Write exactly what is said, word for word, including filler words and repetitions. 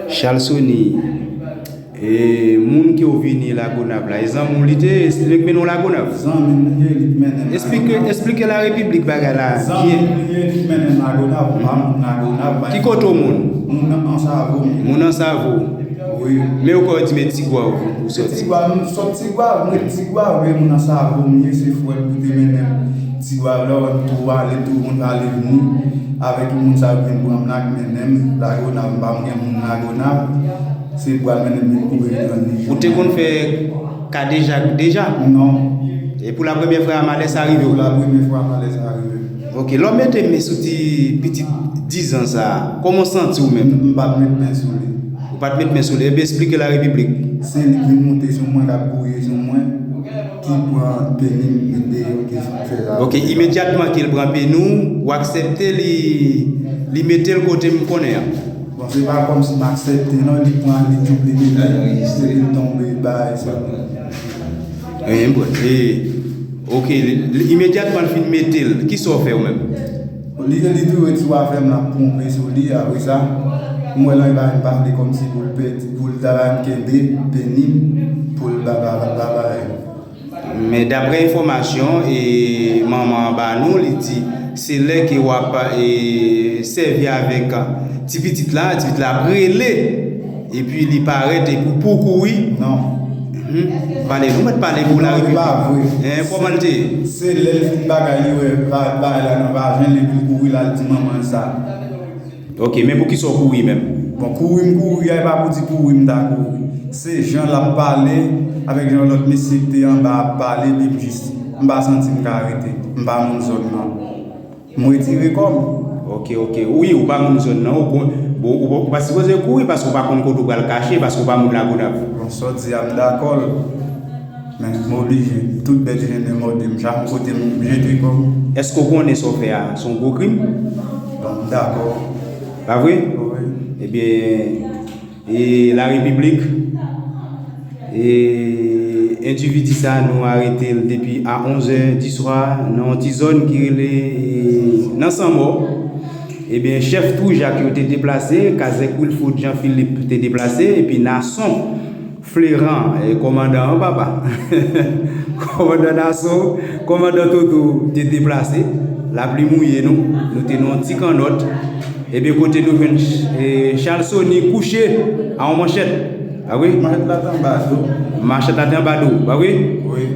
Chalsony, e, moun ke w vini Lagonav la, e zanmi w li te, li te mennen w Lagonav? Zanmi m li ye, li te mennen m Esplike, Lagonav. Esplike Larepiblik bagay la Zanmi byen. M li ye, li te mennen m Lagonav, m pa moun Lagonav, men Ki kote w moun? Moun Ansavo m ye. Moun Ansavo. Wi. Men ou ka di men Tigwav ou soti. Tigwav, m sot Tigwav, mwen Tigwav, men moun Ansavo m ye, se frè m ki te mennen m Tigwav la, ou wè m tou ale, tou moun ale vini. Avèk moun sa yo vin pran m la, ki mennen m Lagonav, m pa mwen moun Lagonav. Se pral mennen m vin kouri nan li. Ou te konn fè kadejak deja? Non. E pou la premyè fwa a malè sa rive w? Pou la premyè fwa malè sa rive m. Ok, lè w mete men sou ti pitit diz an sa a, kòman w santi w menm? M, m pa t met men sou li. Ou pa t met men sou li? Ebyen, esplike Larepiblik. Se li ki vin monte sou mwen, k ap gouye sou mwen, ki pran peni m, li deyò, ki fè sa. Ok, imedyatman ke l pran peni w, ou aksepte li, li mete l kote m konnen an? Bon, se pa kòmsi m aksepte, non, li pran, li djoup, li mete, epi l tonbe, bay sa. Wi, m konn. E, ok, li, li, imedyatman l fin mete l, kisa w fè ou menm? Li, li tou di w afè m, l ap ponpe sou li, apre sa, m wè l anba m pale kòmsi pou l pèdi, pou l ta ba m kenbe, peni m, pou l ba, ba, ba, ba, ba. Men daprè enfòmasyon, e, manman an ba nou, li di, se lè ke w ap, e, sèvi avèk ti pitit la, ti pitit la ap rele, epi li parèt, epi pou kouri. Non. Mhm. Pale, nou mèt pale pou la Non, li pa vre. Hein, kòman l te ye? Se lè l fin bagay, li wè va-, bagay la nan vajen l, epi l kouri, l al di manman l sa. Ok, men poukisa w kouri menm? Bon, kouri m kouri a, e pa pou di kouri m ta kouri. Se jan l ap pale avèk jan lòt mesye ki te anba ap pale, epi m jis, m pa santi m ka rete. M pa moun zòn nan. M retire kò m. Ok, ok. Wi, ou pa moun zòn nan, ou kon-, bon, ou, ou pa sipoze kouri paske ou pa konn kote ou pral kache, paske ou pa moun Lagonav. Bon, sa w di a, m dakò l. Men m oblije. Tout bèt jennen mòde m. Chak kote m jete kò m. Èske w konnen sa w fè a, se yon gwo krim? Bon, m dakò. Pa vre? Wi. Ebyen, e Larepiblik, e endividi sa a, nou arete l depi a onzè di swa nan yon ti zòn ki rele, e, nan Sanmò. Ebyen, chèf Toujak yo te deplase, kazèk Wilford Jean Philippe te deplase, epi Nason Fleran, e, kòmandan an, papa. Kòmandan Nason, kòmandan Toto te deplase. Lapli mouye nou, nou te nan yon ti kannòt. Ebyen, kote nou jwenn, e, Chalsony kouche a yon manchèt. A wi? Manchèt la te anba do. Manchèt la te anba do, pa vre? Wi.